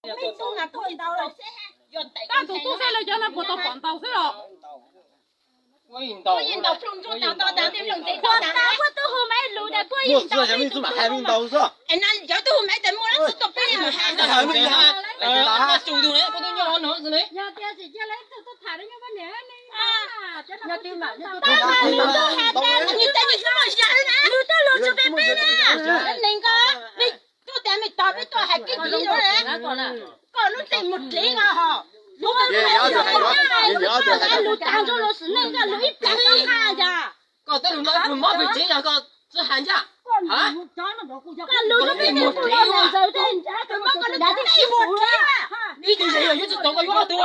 Koj tus tub xeeb lawv cov no puas tau pom ntaus xwb los? Puab yeej ntaus pluj ntsuab tag nrho tas tej leej teb tag. Puab tub hu Maiv lus tas puab yeej ntaus. Es no cov tub hu Maiv tas muaj dab tsi tuaj peb li mus has. Yog tias tsis cia lawv tug tuaj tham lawv nyuag poj niam ne. Lus tuaj has tas nws tas nws tub muaj zaj na, nws tuaj lus tsis peb peb na. Neeg ko, tuaj tas me tog peb tuaj hais kev tiv koj lub ntees mus dlev ko ho. Lus tag nrho los sim neej koj lus ib plag koj haj yog. Koj tej lus no lus mob pes tsev yog koj tsis hais ncaj. Koj lus lub ntees mus dlev, ib tug yog yuav tsis tau koj yuav ob tug.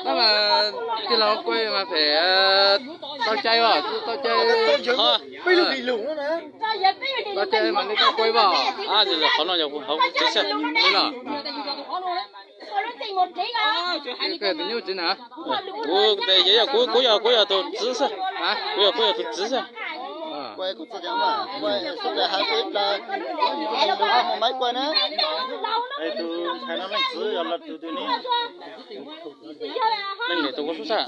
Tab mas tij laug Kuaj mas phem tau cai os, tau cai. Tau cai mas nej tau Kuaj os. Qhov no yog kuv hauv tsev xwb. Tus nyuj tsev na. Kuv, kuv yog, kuv yog tus txiv xwb. Kuv yog, kuv yog tus txiv xwb. Tus ntxhais no leej txiv yog los tus twg ne? Leej niam tus kuv sub sab.